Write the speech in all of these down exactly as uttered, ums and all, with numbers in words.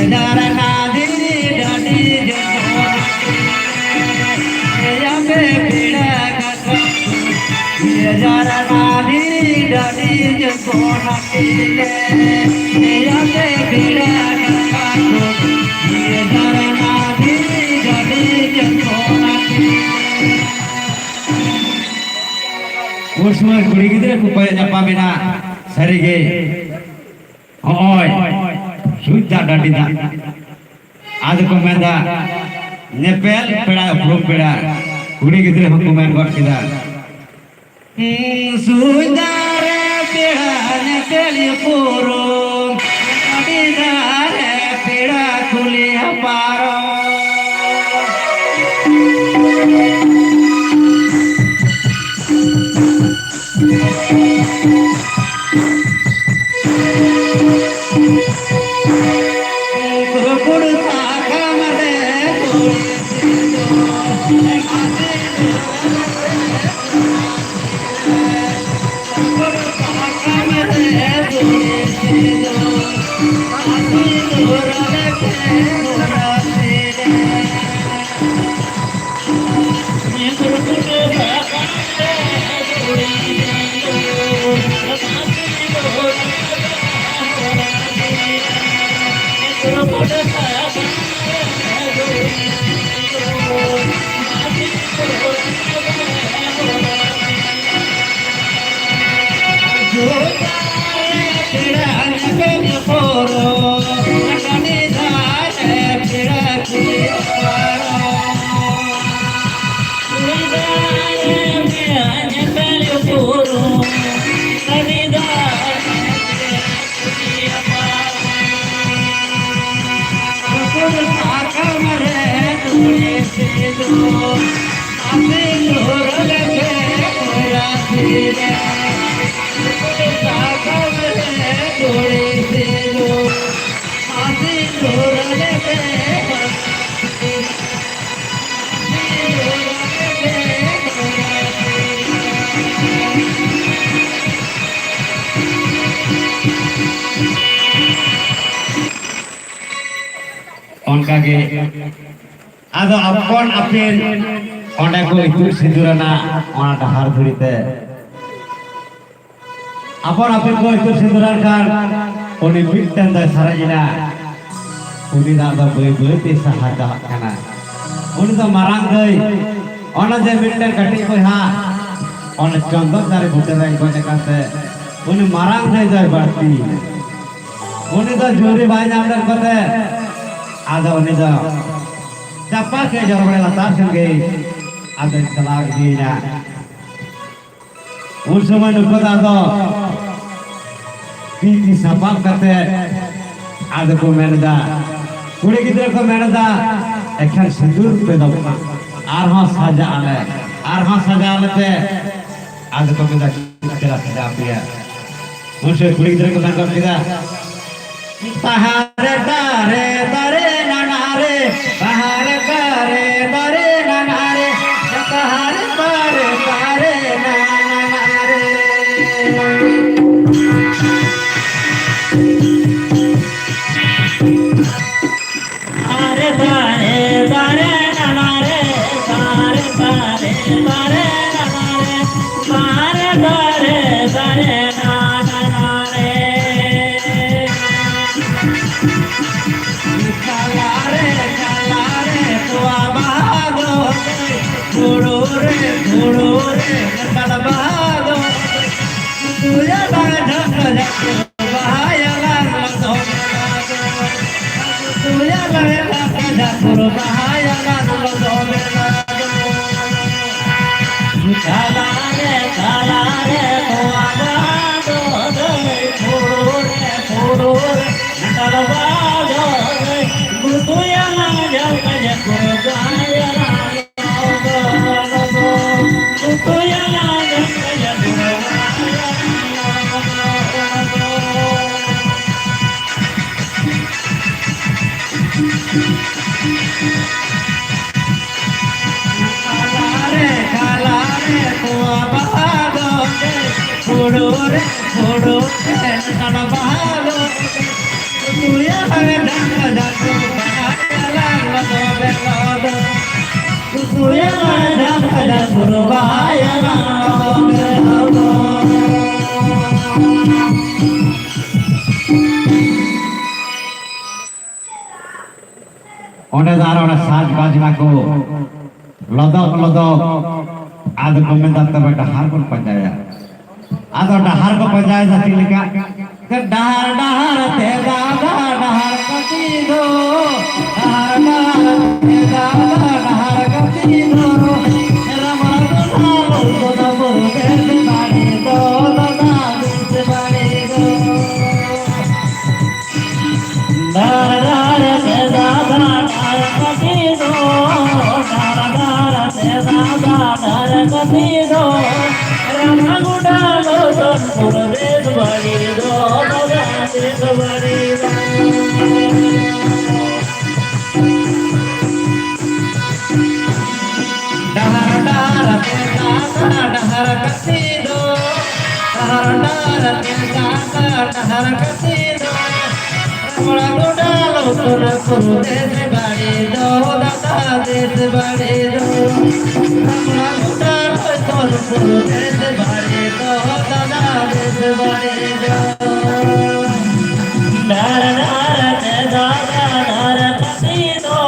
ᱡᱟᱨᱱᱟ ᱫᱷᱤᱨᱤ ᱰᱟᱹᱰᱤ ᱡᱚᱛᱚᱱᱟᱜ ᱛᱮ, ᱟᱯᱮ ᱯᱮᱲᱟ ᱠᱟᱛᱷᱟ ᱠᱚ᱾ ᱡᱟᱨᱱᱟ ᱫᱷᱤᱨᱤ ᱰᱟᱹᱰᱤ ᱡᱚᱛᱚᱱᱟᱜ ᱛᱮ, ᱟᱯᱮ ᱯᱮᱲᱟ ᱠᱟᱛᱷᱟ ᱠᱚ᱾ ᱡᱟᱨᱱᱟ ᱫᱷᱤᱨᱤ ᱰᱟᱹᱰᱤ ᱡᱚᱛᱚᱱᱟᱜ ᱛᱮ᱾ ᱩᱱ ᱥᱚᱢᱚᱭ ᱠᱩᱲᱤ ᱜᱤᱫᱽᱨᱟᱹ ᱠᱚ ᱠᱚᱭᱚᱜ ᱧᱟᱯᱟᱢ ᱮᱱᱟ, ᱥᱟᱹᱨᱤᱜᱮ ᱦᱚᱸᱜᱼᱚᱭ ᱥᱩᱡ ᱫᱟᱜ ᱰᱟᱹᱰᱤ ᱫᱟᱜ᱾ ᱟᱫᱚ ᱠᱚ ᱢᱮᱱᱫᱟ, ᱧᱮᱯᱮᱞ ᱯᱮᱲᱟ ᱩᱯᱨᱩᱢ ᱯᱮᱲᱟ᱾ ᱠᱩᱲᱤ ᱜᱤᱫᱽᱨᱟᱹ ᱦᱚᱸᱠᱚ ᱢᱮᱱ ᱜᱚᱫ ᱠᱮᱫᱟ, ᱦᱩᱸ, ᱥᱩᱡ ᱫᱟᱜ ᱨᱮ ᱯᱮᱲᱟ ᱧᱮᱯᱮᱞ ᱩᱯᱨᱩᱢ, ᱰᱟᱹᱰᱤ ᱫᱟᱜ ᱨᱮ ᱯᱮᱲᱟ ᱠᱩᱞᱤ ᱯᱟᱨᱚᱢ᱾ ᱚᱱᱠᱟᱜᱮ ᱟᱫᱚ ᱟᱯᱚᱱ ᱟᱹᱯᱤᱱ ᱚᱸᱰᱮ ᱠᱚ ᱤᱛᱩᱫ ᱥᱤᱸᱫᱩᱨᱟᱱᱟ, ᱚᱱᱟ ᱰᱟᱦᱟᱨ ᱫᱷᱩᱲᱤ ᱛᱮ ᱟᱯᱚᱱ ᱟᱹᱯᱤᱱ ᱠᱚ ᱤᱛᱩᱫ ᱥᱤᱸᱫᱩᱨᱟᱱ ᱠᱷᱟᱱ ᱩᱱᱤ ᱢᱤᱫᱴᱮᱱ ᱫᱚᱭ ᱥᱟᱨᱮᱡ ᱮᱱᱟ᱾ ᱩᱱᱤ ᱫᱚ ᱟᱫᱚ ᱵᱟᱹᱭ ᱵᱟᱹᱭ ᱛᱮ ᱥᱟᱦᱟ ᱪᱟᱞᱟᱜ ᱠᱟᱱᱟ᱾ ᱩᱱᱤ ᱫᱚ ᱢᱟᱨᱟᱝ ᱫᱟᱹᱭ, ᱚᱱᱟ ᱡᱮ ᱢᱤᱫᱴᱮᱱ ᱠᱟᱹᱴᱤᱡ ᱵᱚᱭᱦᱟ ᱚᱱᱟ ᱪᱚᱱᱫᱚᱱ ᱫᱟᱨᱮ ᱵᱩᱴᱟᱹ ᱨᱮᱭ ᱜᱚᱡ ᱟᱠᱟᱱ ᱛᱮ, ᱩᱱᱤ ᱢᱟᱨᱟᱝ ᱫᱟᱹᱭ ᱫᱚᱭ ᱵᱟᱹᱲᱛᱤ᱾ ᱩᱱᱤ ᱫᱚ ᱡᱩᱨᱤ ᱵᱟᱭ ᱧᱟᱢ ᱞᱮᱫ ᱠᱚᱛᱮ ᱟᱫᱚ ᱩᱱᱤ ᱫᱚ ᱪᱟᱯᱟ ᱠᱮ ᱡᱚᱨᱢᱮ ᱞᱟᱛᱟᱨ ᱥᱮᱱ ᱜᱮ ᱟᱫᱚᱭ ᱪᱟᱞᱟᱣ ᱤᱫᱤᱭᱮᱱᱟ᱾ ᱩᱱ ᱥᱚᱢᱚᱭ ᱱᱩᱠᱩ ᱫᱚ ᱟᱫᱚ ᱛᱤ ᱛᱤ ᱥᱟᱯᱟᱵ ᱠᱟᱛᱮ ᱟᱫᱚ ᱠᱚ ᱢᱮᱱ ᱮᱫᱟ, ᱠᱩᱲᱤ ᱜᱤᱫᱽᱨᱟᱹ ᱠᱚ ᱢᱮᱱ ᱮᱫᱟ, "ᱮᱠᱷᱟᱱ ᱥᱤᱸᱫᱩᱨ ᱯᱮ ᱫᱚ ᱵᱟᱝ, ᱟᱨᱦᱚᱸ ᱥᱟᱡᱟᱜ ᱟᱞᱮ, ᱟᱨᱦᱚᱸ ᱥᱟᱡᱟᱣ ᱟᱞᱮ ᱯᱮ᱾" ᱟᱫᱚ ᱠᱚ ᱢᱮᱱ ᱮᱫᱟ, "ᱪᱮᱫ ᱞᱮᱠᱟ ᱞᱮ ᱥᱟᱡᱟᱣ ᱯᱮᱭᱟ?" ᱩᱱ ᱥᱚᱢᱚᱭ ᱠᱩᱲᱤ ᱜᱤᱫᱽᱨᱟᱹ ᱠᱚ ᱢᱮᱱ ᱜᱚᱫ ᱠᱮᱫᱟ, ᱵᱟᱦᱟ ᱨᱮ ᱫᱟᱨᱮ ᱫᱟᱨᱮ ᱱᱟᱱᱟ ᱨᱮ, ᱵᱟᱦᱟ ᱨᱮ ᱫᱟᱨᱮ ᱫᱟᱨᱮ ᱱᱟᱱᱟ ᱨᱮ, ᱵᱟᱦᱟ ᱨᱮ ᱫᱟᱨᱮ ᱫᱟᱨᱮ ᱱᱟᱱᱟ ᱨᱮ᱾ ᱟᱨᱮ ᱫᱟᱨᱮ ᱫᱟᱨᱮ ᱱᱟᱱᱟ ᱨᱮ, ᱫᱟᱨᱮ ᱫᱟᱨᱮ ᱫᱟᱨᱮ ᱱᱟᱱᱟ ᱨᱮ, ᱫᱟᱨᱮ ᱫᱟᱨᱮ ᱫᱟᱨᱮ ᱱᱟᱱᱟ ᱨᱮ᱾ ᱠᱟᱞᱟᱨᱮ ᱠᱟᱞᱟᱨᱮ ᱛᱚᱣᱟ ᱵᱟᱦᱟ ᱫᱚ, ᱦᱩᱲᱩ ᱨᱮ ᱦᱩᱲᱩ ᱨᱮ ᱠᱟᱞᱟ ᱵᱟᱦᱟ ᱫᱚ, ᱛᱩᱭᱟ ᱵᱟᱦᱟ ᱡᱷᱟᱠᱟ ᱡᱷᱟᱠᱟ ᱵᱟᱦᱟ ᱭᱟᱞᱟ ᱞᱚᱫᱚ ᱢᱮᱞᱟ ᱫᱚ, ᱛᱩᱭᱟ ᱵᱟᱦᱟ ᱡᱷᱟᱠᱟ ᱡᱷᱟᱠᱟ ᱵᱟᱦᱟ ᱭᱟᱞᱟ ᱞᱚᱫᱚ ᱢᱮᱞᱟ ᱫᱚ᱾ ᱠᱟᱞᱟᱨᱮ ᱠᱟᱞᱟᱨᱮ ᱛᱚᱣᱟ ᱵᱟᱦᱟ ᱫᱚ, ᱦᱩᱲᱩ ᱨᱮ ᱦᱩᱲᱩ ᱨᱮ ᱚᱸᱰᱮ ᱫᱚ ᱟᱨ ᱚᱱᱟ ᱥᱟᱡᱽ ᱵᱟᱡᱽᱱᱟ ᱠᱚ ᱞᱚᱫᱚᱜ ᱞᱚᱫᱚᱜ, ᱟᱫᱚ ᱠᱚ ᱢᱮᱱᱫᱟ, "ᱛᱚᱵᱮ ᱰᱟᱦᱟᱨ ᱵᱚᱱ ᱯᱟᱸᱡᱟᱭᱟ᱾" ᱟᱫᱚ ᱰᱟᱦᱟᱨ ᱠᱚ ᱯᱟᱸᱡᱟᱭᱮᱫᱟ ᱪᱮᱫ ᱞᱮᱠᱟ? ᱰᱟᱦᱟᱨ, ᱰᱟᱦᱟᱨ ᱛᱮ ᱫᱟᱫᱟ, ᱰᱟᱦᱟᱨ ᱠᱟᱹᱴᱤᱡ ᱫᱚ, ᱰᱟᱦᱟᱨ, ᱰᱟᱦᱟᱨ ᱛᱮ ᱫᱟᱫᱟ, ᱰᱟᱦᱟᱨ ᱠᱟᱹᱴᱤᱡ ᱫᱚ, ᱨᱟᱢᱲᱟ ᱫᱚ ᱞᱟᱞ ᱫᱚ ᱵᱚᱞ ᱵᱮᱥ ᱵᱟᱲᱮ ᱫᱚ, ᱫᱟᱫᱟ ᱵᱮᱥ ᱵᱟᱲᱮ ᱫᱚ᱾ ᱰᱟᱦᱟᱨ, ᱰᱟᱦᱟᱨ ᱛᱮ ᱫᱟᱫᱟ, ᱰᱟᱦᱟᱨ ᱠᱟᱹᱴᱤᱡ ᱫᱚ, ᱰᱟᱦᱟᱨ, ᱰᱟᱦᱟᱨ ᱛᱮ ᱫᱟᱫᱟ, ᱰᱟᱦᱟᱨ ᱠᱟᱹᱴᱤᱡ ᱫᱚ, ᱨᱟᱢᱲᱟ ᱜᱚᱰᱟ ᱞᱚᱫᱚᱢᱯᱩᱨ ᱵᱮᱥ ᱵᱟᱲᱮ ᱫᱚ, ᱫᱟᱫᱟ ᱵᱮᱥ ᱵᱟᱲᱮ ᱫᱚ᱾ ᱰᱟᱦᱟᱨ ᱰᱟᱦᱟᱨ ᱛᱮ ᱫᱟᱫᱟ ᱰᱟᱦᱟᱨ ᱠᱟᱹᱴᱤᱡ ᱫᱚ, ᱰᱟᱦᱟᱨ ᱰᱟᱦᱟᱨ ᱛᱮ ᱫᱟᱫᱟ ᱰᱟᱦᱟᱨ ᱠᱟᱹᱴᱤᱡ ᱫᱚ, ᱨᱟᱢᱲᱟ ᱜᱚᱰᱟ ᱞᱚᱫᱚᱢᱯᱩᱨ ᱵᱮᱥ ᱵᱟᱲᱮ ᱫᱚ, ᱫᱟᱫᱟ ᱵᱮᱥ ᱵᱟᱲᱮ ᱫᱚ᱾ ᱨᱟᱢᱲᱟ ᱜᱚᱰᱟ ᱞᱚᱫᱚᱢᱯᱩᱨ ᱵᱮᱥ ᱵᱟᱲᱮ ᱫᱚ, ᱫᱟᱫᱟ ᱵᱮᱥ ᱵᱟᱲᱮ ᱫᱚ᱾ ᱰᱟᱦᱟᱨ ᱰᱟᱦᱟᱨ ᱛᱮ ᱫᱟᱫᱟ ᱰᱟᱦᱟᱨ ᱠᱟᱹᱴᱤᱡ ᱫᱚ,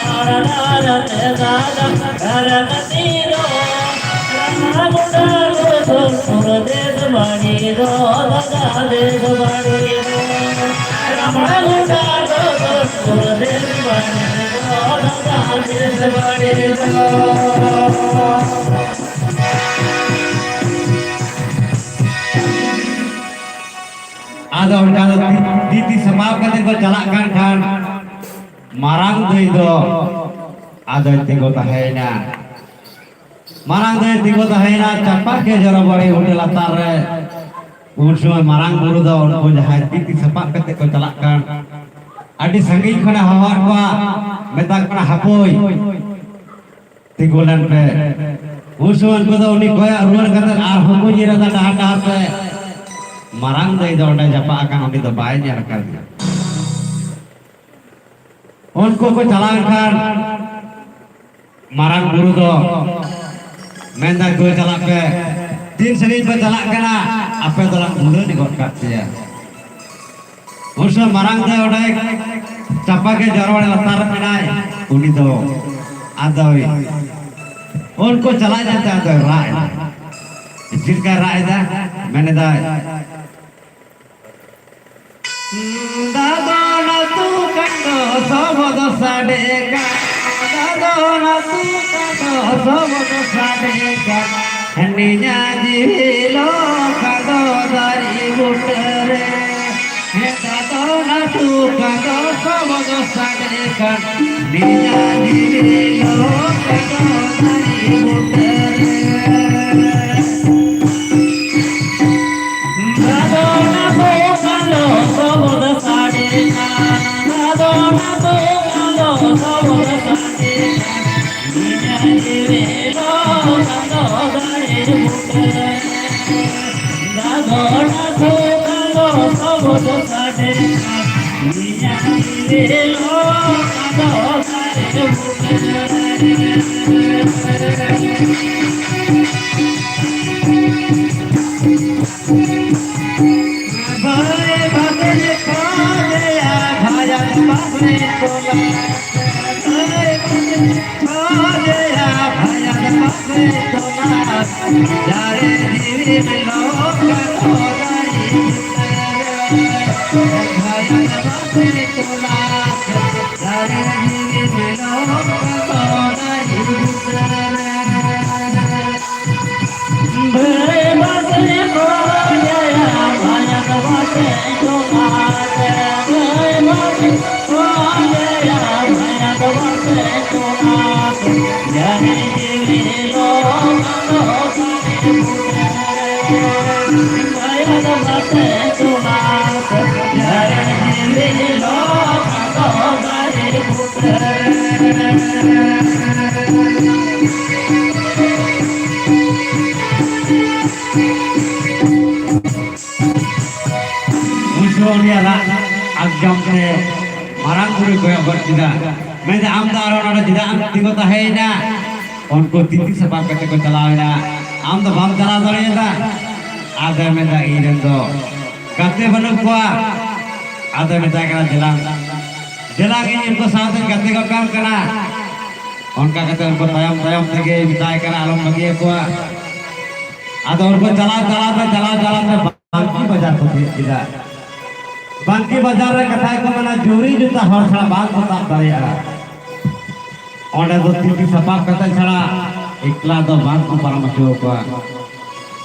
ᱰᱟᱦᱟᱨ ᱰᱟᱦᱟᱨ ᱛᱮ ᱫᱟᱫᱟ ᱰᱟᱦᱟᱨ ᱠᱟᱹᱴᱤᱡ ᱫᱚ, ᱨᱟᱢᱲᱟ ᱜᱚᱰᱟ ᱞᱚᱫᱚᱢᱯᱩᱨ ᱵᱮᱥ ᱵᱟᱲᱮ ᱫᱚ, ᱫᱟᱫᱟ ᱵᱮᱥ ᱵᱟᱲᱮ ᱫᱚ᱾ ᱨᱟᱢᱲᱟ ᱜᱚᱰᱟ ᱞᱚᱫᱚᱢᱯᱩᱨ ᱵᱮᱥ ᱵᱟᱲᱮ ᱫᱚ, ᱫᱟᱫᱟ ᱵᱮᱥ ᱵᱟᱲᱮ ᱫᱚ᱾ ᱟᱫᱚ ᱚᱱᱠᱟ ᱫᱚ ᱛᱤ, ᱛᱤ, ᱛᱤ ᱥᱟᱯᱟᱵ ᱠᱟᱛᱮ ᱠᱚ ᱪᱟᱞᱟᱜ ᱠᱟᱱ ᱠᱷᱟᱱ, ᱢᱟᱨᱟᱝ ᱫᱟᱹᱭ ᱫᱚ ᱟᱫᱚᱭ ᱛᱤᱸᱜᱩ ᱛᱟᱦᱮᱸᱭᱮᱱᱟ᱾ ᱢᱟᱨᱟᱝ ᱫᱟᱹᱭ ᱛᱤᱸᱜᱩ ᱛᱟᱦᱮᱸᱭᱮᱱᱟ, ᱪᱟᱯᱟᱫ ᱜᱮ ᱡᱚᱨᱚ ᱵᱟᱹᱲᱤ ᱩᱴᱟᱹ ᱞᱟᱛᱟᱨ ᱨᱮ᱾ ᱩᱱ ᱥᱚᱢᱚᱭ ᱢᱟᱨᱟᱝ ᱵᱩᱨᱩ ᱫᱚ ᱩᱱᱠᱩ ᱡᱟᱦᱟᱸᱭ ᱛᱤ, ᱛᱤ ᱥᱟᱯᱟᱵ ᱠᱟᱛᱮ ᱠᱚ ᱪᱟᱞᱟᱜ ᱠᱟᱱ, ᱟᱹᱰᱤ ᱥᱟᱺᱜᱤᱧ ᱠᱷᱚᱱᱮ ᱦᱚᱦᱚᱣᱟᱫ ᱠᱚᱣᱟ, ᱢᱮᱛᱟ ᱠᱚ ᱠᱟᱱᱟ, "ᱦᱟᱯᱳᱭ, ᱛᱤᱸᱜᱩ ᱞᱮᱱ ᱯᱮ᱾" ᱩᱱ ᱥᱚᱢᱚᱭ ᱩᱱᱠᱩ ᱫᱚ ᱩᱱᱤ ᱠᱚᱭᱚᱜ ᱨᱩᱣᱟᱹᱲ ᱠᱟᱛᱮ ᱟᱨᱦᱚᱸ ᱠᱚ ᱧᱤᱨ ᱮᱫᱟ ᱰᱟᱦᱟᱨ ᱰᱟᱦᱟᱨ ᱛᱮ᱾ ᱢᱟᱨᱟᱝ ᱫᱟᱹᱭ ᱫᱚ ᱚᱸᱰᱮ ᱡᱟᱯᱟᱜ ᱟᱠᱟᱱ, ᱩᱱᱤ ᱫᱚ ᱵᱟᱭ ᱧᱮᱞ ᱟᱠᱟᱫᱮᱭᱟ᱾ ᱩᱱᱠᱩ ᱠᱚ ᱪᱟᱞᱟᱣ ᱮᱱᱠᱷᱟᱱ ᱢᱟᱨᱟᱝ ᱵᱩᱨᱩ ᱫᱚ ᱢᱮᱱᱫᱟᱭ, "ᱫᱩ ᱪᱟᱞᱟᱜ ᱯᱮ, ᱛᱤᱱ ᱥᱟᱺᱜᱤᱧ ᱯᱮ ᱪᱟᱞᱟᱜ ᱠᱟᱱᱟ, ᱟᱯᱮ ᱫᱚᱞᱟᱝ ᱵᱷᱩᱞᱟᱹᱣ ᱜᱚᱫ ᱠᱟᱜ ᱯᱮᱭᱟ᱾" ᱩᱱ ᱥᱚᱢᱚᱭ ᱢᱟᱨᱟᱝ ᱫᱚ ᱚᱸᱰᱮ ᱪᱟᱯᱟ ᱜᱮ ᱡᱚᱨᱣᱟᱲ ᱞᱟᱛᱟᱨ ᱨᱮ ᱢᱮᱱᱟᱭ, ᱩᱱᱤ ᱫᱚ ᱟᱫᱚᱭ ᱩᱱᱠᱩ ᱪᱟᱞᱟᱜ ᱧᱮᱞᱛᱮ ᱟᱫᱚᱭ ᱨᱟᱜ ᱮᱫᱟ᱾ ᱪᱮᱫ ᱞᱮᱠᱟᱭ ᱨᱟᱜ ᱮᱫᱟ? ᱢᱮᱱ ᱮᱫᱟᱭ, ᱫᱟᱫᱚᱱ ᱟᱹᱛᱩ ᱠᱟᱱ ᱫᱚ ᱥᱚᱵᱚᱫ ᱥᱟᱰᱮ ᱠᱟᱱ, ᱫᱟᱫᱚᱱ ᱟᱹᱛᱩ ᱠᱟᱱ ᱫᱚ ᱥᱚᱵᱚᱫ ᱥᱟᱰᱮ ᱠᱟᱱ, ᱱᱤᱧᱟ ᱡᱤᱣᱤ ᱞᱚ ᱠᱟᱫᱚ ᱫᱟᱨᱮ ᱵᱩᱴᱟᱹ ᱨᱮ᱾ ᱦᱮᱸ, ᱫᱟᱫᱚᱱ ᱟᱹᱛᱩ ᱠᱟᱱ ᱫᱚ ᱥᱚᱵᱚᱫ ᱥᱟᱰᱮ ᱠᱟᱱ, ᱱᱤᱧᱟ ᱡᱤᱣᱤ ᱞᱚ ᱠᱟᱫᱚ ᱫᱟᱨᱮ ᱵᱩᱴᱟᱹ ᱨᱮ᱾ ᱩᱱᱤᱭᱟᱜ ᱨᱟᱜ ᱟᱸᱡᱚᱢ ᱛᱮ ᱢᱟᱨᱟᱝ ᱵᱩᱨᱩᱭ ᱠᱚᱭᱚᱜ ᱜᱚᱫ ᱠᱮᱫᱟ᱾ ᱢᱮᱱᱫᱟ, "ᱟᱢ ᱫᱚ ᱟᱨᱚ ᱱᱚᱰᱮ ᱪᱮᱫᱟᱜ ᱮᱢ ᱛᱤᱸᱜᱩ ᱛᱟᱦᱮᱸᱭᱮᱱᱟ?" ᱩᱱᱠᱩ ᱛᱤ ᱛᱤ ᱥᱟᱯᱟᱵ ᱠᱟᱛᱮ ᱠᱚ ᱪᱟᱞᱟᱣᱮᱱᱟ᱾ "ᱟᱢ ᱫᱚ ᱵᱟᱢ ᱪᱟᱞᱟᱣ ᱫᱟᱲᱮᱭᱟᱫᱟ?" ᱟᱫᱚᱭ ᱢᱮᱱᱫᱟ, "ᱤᱧ ᱨᱮᱱ ᱫᱚ ᱜᱟᱛᱮ ᱵᱟᱹᱱᱩᱜ ᱠᱚᱣᱟ᱾" ᱟᱫᱚᱭ ᱢᱮᱛᱟᱭ ᱠᱟᱱᱟ, "ᱫᱮᱞᱟ, ᱫᱮᱞᱟ, ᱤᱧ ᱩᱱᱠᱩ ᱥᱟᱶᱛᱮ ᱜᱟᱛᱮ ᱜᱚᱫ ᱠᱟᱢ ᱠᱟᱱᱟ᱾" ᱚᱱᱠᱟ ᱠᱟᱛᱮ ᱩᱱᱠᱩ ᱛᱟᱭᱚᱢ ᱛᱟᱭᱚᱢ ᱛᱮᱜᱮ ᱢᱮᱛᱟᱭ ᱠᱟᱱᱟ, "ᱟᱞᱚᱢ ᱵᱟᱹᱜᱤᱭᱟᱠᱚᱣᱟ᱾" ᱟᱫᱚ ᱩᱱᱠᱩ ᱪᱟᱞᱟᱣ ᱪᱟᱞᱟᱣ ᱛᱮ, ᱪᱟᱞᱟᱣ ᱪᱟᱞᱟᱣ ᱛᱮ ᱵᱟᱝᱠᱤ ᱵᱟᱡᱟᱨ ᱠᱚ ᱛᱤᱭᱳᱜ ᱠᱮᱫᱟ᱾ ᱵᱟᱝᱠᱤ ᱵᱟᱡᱟᱨ ᱨᱮ ᱠᱟᱛᱷᱟ ᱠᱚ ᱢᱮᱱᱟ, ᱡᱩᱨᱤ ᱡᱩᱛᱟ ᱦᱚᱲ ᱪᱷᱟᱲᱟ ᱵᱟᱝ ᱠᱚ ᱛᱟᱵ ᱫᱟᱲᱮᱭᱟᱜᱼᱟ᱾ ᱚᱸᱰᱮ ᱫᱚ ᱛᱤ ᱛᱤ ᱥᱟᱯᱟᱵ ᱠᱟᱛᱮ ᱪᱷᱟᱲᱟ ᱮᱠᱞᱟ ᱫᱚ ᱵᱟᱝ ᱠᱚ ᱯᱟᱨᱚᱢ ᱦᱚᱪᱚ ᱟᱠᱚᱣᱟ᱾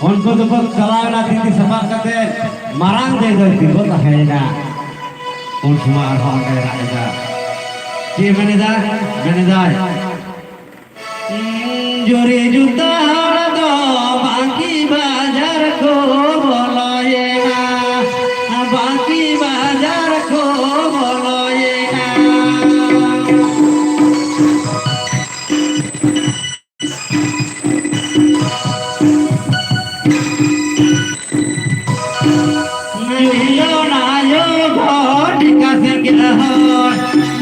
ᱩᱱᱠᱩ ᱫᱚᱠᱚ ᱪᱟᱞᱟᱣ ᱮᱱᱟ ᱛᱤ ᱛᱤ ᱥᱟᱯᱟᱵ ᱠᱟᱛᱮ, ᱢᱟᱨᱟᱝ ᱫᱟᱹᱭ ᱫᱚᱭ ᱛᱤᱸᱜᱩ ᱛᱟᱦᱮᱸᱭᱮᱱᱟ᱾ ᱩᱱ ᱥᱚᱢᱚᱭ ᱟᱨᱦᱚᱸ ᱚᱸᱰᱮ ᱨᱟᱜ ᱮᱫᱟ᱾ ᱪᱮᱫ ᱢᱮᱱᱮᱫᱟ? ᱢᱮᱱᱮᱫᱟᱭ, ᱡᱩᱨᱤ ᱡᱩᱛᱟ ᱦᱚᱲ ᱫᱚ ᱵᱟᱝᱠᱤ ᱵᱟᱡᱟᱨ ᱠᱚ ᱵᱚᱞᱚᱭᱮᱱᱟ, ᱵᱟᱝᱠᱤ ᱵᱟᱡᱟᱨ ᱠᱚ ᱵᱚᱞᱚᱭᱮᱱᱟ᱾ ᱢᱤᱞᱚᱱ ᱟᱭᱳ ᱜᱷᱚᱴ ᱠᱟᱥᱤ ᱜᱮ ᱦᱚᱲ,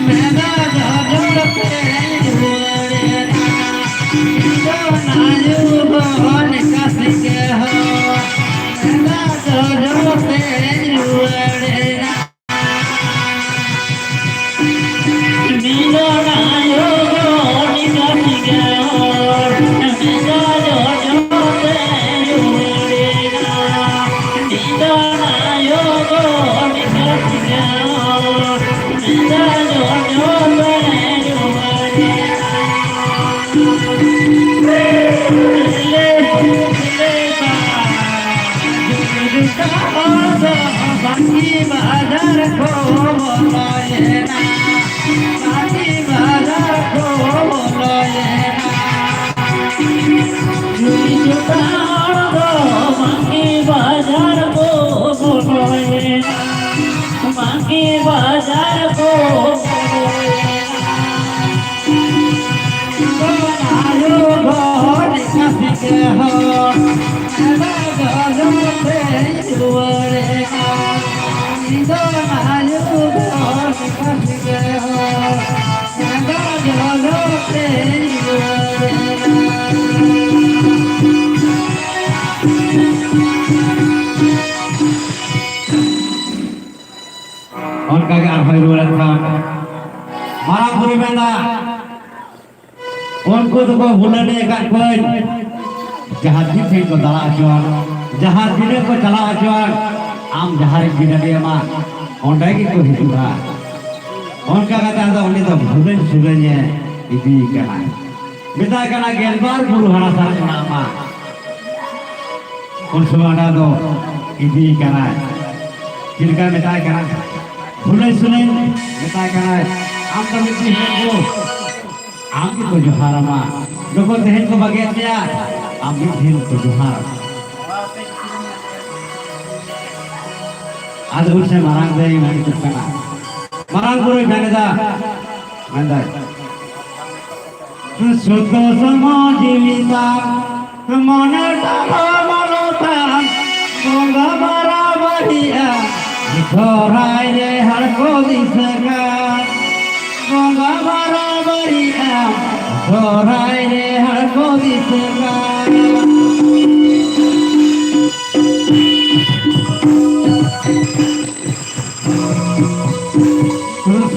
ᱢᱮᱫᱟ ᱡᱚᱡᱚᱲ ᱛᱮ ᱨᱩᱣᱟᱹᱲᱮᱱᱟ᱾ ᱢᱤᱞᱚᱱ ᱟᱭᱳ ᱜᱷᱚᱴ ᱠᱟᱥᱤ ᱜᱮ ᱦᱚᱲ, ᱢᱮᱫᱟ ᱡᱚᱡᱚᱲ ᱛᱮ ᱨᱩᱣᱟᱹᱲᱮᱱᱟ᱾ ᱵᱟᱝᱠᱤ ᱵᱟᱡᱟᱨ ᱠᱚ ᱵᱚᱞᱚᱭᱮᱱᱟ, ᱵᱟᱝᱠᱤ ᱵᱟᱡᱟᱨ ᱠᱚ ᱵᱚᱞᱚᱭᱮᱱᱟ᱾ ᱡᱩᱨᱤ ᱡᱩᱛᱟ ᱦᱚᱲ ᱫᱚ ᱵᱟᱝᱠᱤ ᱵᱟᱡᱟᱨ ᱠᱚ ᱵᱚᱞᱚᱭᱮᱱᱟ, ᱵᱟᱝᱠᱤ ᱵᱟᱡᱟᱨ ᱠᱚ ᱵᱚᱞᱚᱭᱮᱱᱟ᱾ ᱨᱩᱣᱟᱹᱲᱮᱱ ᱠᱷᱟᱱ ᱢᱟᱨᱟᱝ ᱵᱩᱨᱩ ᱢᱮᱱᱟ, ᱩᱱᱠᱩ ᱫᱚᱠᱚ ᱵᱩᱞᱟᱹᱰᱤ ᱟᱠᱟᱫ ᱠᱚᱣᱟᱹᱧ, ᱡᱟᱦᱟᱸ ᱛᱤᱥ ᱜᱮᱠᱚ ᱫᱟᱬᱟ ᱦᱚᱪᱚᱣᱟᱱ, ᱡᱟᱦᱟᱸ ᱛᱤᱱᱟᱹᱜ ᱠᱚ ᱪᱟᱞᱟᱣ ᱦᱚᱪᱚᱣᱟᱱ, ᱟᱢ ᱡᱟᱦᱟᱸ ᱨᱮᱢ ᱵᱩᱞᱟᱹᱰᱤ ᱟᱢᱟ, ᱚᱸᱰᱮ ᱜᱮᱠᱚ ᱦᱤᱡᱩᱜᱼᱟ᱾ ᱚᱱᱠᱟ ᱠᱟᱛᱮ ᱟᱫᱚ ᱩᱱᱤ ᱫᱚ ᱵᱷᱩᱞᱟᱹᱧ ᱥᱩᱞᱟᱹᱧᱮ ᱤᱫᱤᱭᱮ ᱠᱟᱱᱟ᱾ ᱢᱮᱛᱟᱭ ᱠᱟᱱᱟ, "ᱜᱮᱞᱵᱟᱨ ᱵᱩᱨᱩ ᱦᱟᱱᱟ ᱥᱟᱨ ᱠᱷᱚᱱᱟᱜ ᱢᱟ ᱩᱱ ᱥᱚᱢᱚᱭ ᱚᱱᱟ ᱫᱚ ᱤᱫᱤ ᱠᱟᱱᱟᱭ᱾" ᱪᱮᱫ ᱞᱮᱠᱟ ᱢᱮᱛᱟᱭ ᱠᱟᱱᱟ? ᱵᱷᱩᱞᱟᱹᱧ ᱥᱩᱞᱟᱹᱧ ᱢᱮᱛᱟᱭ ᱠᱟᱱᱟᱭ, "ᱟᱢ ᱫᱚ ᱢᱤᱫ ᱫᱤᱱ ᱦᱤᱞᱳᱜ ᱫᱚ ᱟᱢ ᱜᱮᱠᱚ ᱡᱚᱦᱟᱨᱟᱢᱟ᱾ ᱡᱚᱠᱷᱚᱱ ᱛᱮᱦᱮᱧ ᱠᱚ ᱵᱟᱹᱜᱤᱭᱟᱫ ᱢᱮᱭᱟ, ᱟᱢ ᱢᱤᱫ ᱫᱤᱱ ᱠᱚ ᱡᱚᱦᱟᱨ᱾ ᱟᱫᱚ ᱩᱱ ᱥᱮ ᱢᱟᱨᱟᱝ ᱫᱟᱹᱭ ᱢᱮᱱ ᱦᱚᱪᱚᱜ ᱠᱟᱱᱟ, ᱢᱟᱨᱟᱝ ᱵᱩᱨᱩᱭ ᱢᱮᱱ ᱮᱫᱟ, ᱢᱮᱱᱫᱟᱭ, ᱥᱩᱫᱷᱩ ᱥᱚᱢᱚ ᱡᱤᱣᱤ ᱛᱟᱢ, ᱢᱚᱱᱮ ᱛᱟᱢ ᱢᱚᱱᱚ ᱛᱟᱢ, ᱵᱚᱸᱜᱟ ᱵᱟᱨᱟᱵᱟᱨᱤᱜᱼᱟ, ᱥᱚᱦᱨᱟᱭ ᱨᱮ ᱦᱟᱲ ᱠᱚ ᱫᱤᱥᱟᱹᱜᱟ᱾ ᱵᱚᱸᱜᱟ ᱵᱟᱨᱟᱵᱟᱨᱤᱜᱼᱟ, ᱥᱚᱦᱨᱟᱭ ᱨᱮ ᱦᱟᱲ ᱠᱚ ᱫᱤᱥᱟᱹᱜᱟ᱾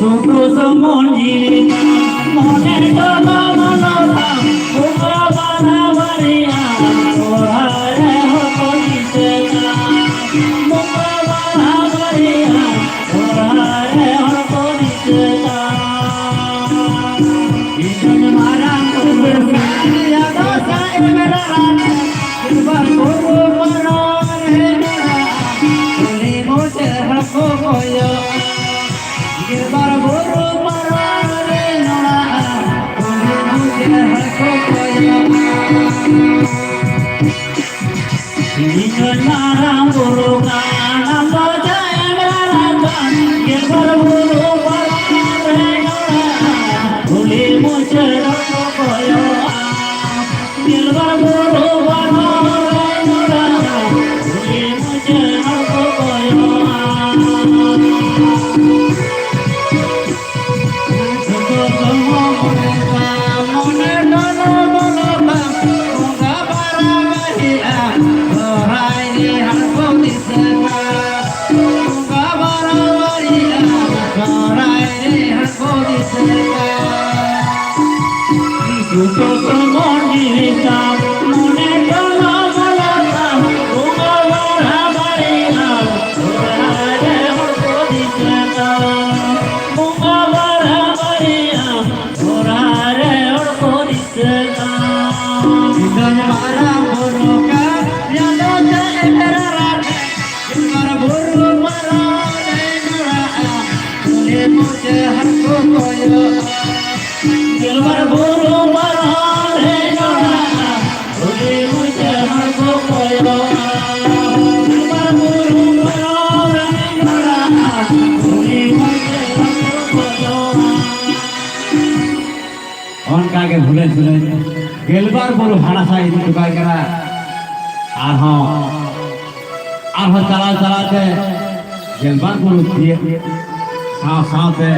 ᱥᱩᱫᱷᱩ ᱥᱩᱢᱩᱝ ᱡᱤᱣᱤ ᱛᱟᱢ, ᱢᱚᱱᱮ ᱫᱚ ᱵᱟᱝ ᱢᱚᱱᱚ ᱛᱟᱢ, ᱵᱚᱸᱜᱟ ᱵᱟᱨᱟᱵᱟᱨᱤᱜᱼᱟ, ᱥᱚᱦᱨᱟᱭ ᱨᱮ ᱦᱚᱲ ᱠᱚ ᱫᱤᱥᱟᱹᱜᱟ᱾ ᱵᱚᱸᱜᱟ ᱵᱟᱨᱟᱵᱟᱨᱤᱜᱼᱟ, ᱥᱚᱦᱨᱟᱭ ᱨᱮ ᱦᱚᱲ ᱠᱚ ᱫᱤᱥᱟᱹᱜᱟ᱾ ᱤᱧ ᱢᱟᱨᱟᱝ ᱵᱩᱨᱩ ᱥᱟᱹᱨᱤᱭᱟ ᱫᱚ ᱥᱟᱭ ᱢᱮᱨᱟ ᱨᱟᱱ, ᱜᱮᱞᱵᱟᱨ ᱵᱩᱨᱩ ᱯᱟᱨᱚᱢ ᱨᱮ ᱢᱮᱱᱟᱜᱼᱟ, ᱩᱱᱤ ᱢᱩᱪᱟᱹᱫ ᱦᱚᱲ ᱠᱚ ᱠᱚᱭᱚᱜ᱾ ᱜᱮᱞᱵᱟᱨ ᱵᱩᱨᱩ ᱯᱟᱨᱚᱢ ᱨᱮ ᱱᱚᱲᱟᱜᱼᱟ, ᱩᱱᱤ ᱢᱩᱪᱟᱹᱫ ᱦᱚᱲ ᱠᱚ ᱠᱚᱭᱚᱜ᱾ ᱤᱧ ᱫᱚ ᱢᱟᱨᱟᱝ ᱵᱩᱨᱩ ᱠᱟᱱᱟ᱾ ᱚᱱᱠᱟ ᱜᱮ ᱵᱷᱩᱞᱟᱹ ᱵᱷᱩᱞᱟᱹ ᱜᱮᱞᱵᱟᱨ ᱵᱩᱨᱩ ᱦᱟᱱᱟ ᱥᱟ ᱤᱫᱤ ᱦᱚᱴᱚ ᱠᱟᱭ ᱠᱟᱱᱟ᱾ ᱟᱨᱦᱚᱸ ᱟᱨᱦᱚᱸ ᱪᱟᱞᱟᱣ ᱪᱟᱞᱟᱣ ᱛᱮ ᱜᱮᱞᱵᱟᱨ ᱵᱩᱨᱩ ᱛᱤᱭᱟᱹᱜ ᱥᱟᱶ ᱥᱟᱶᱛᱮ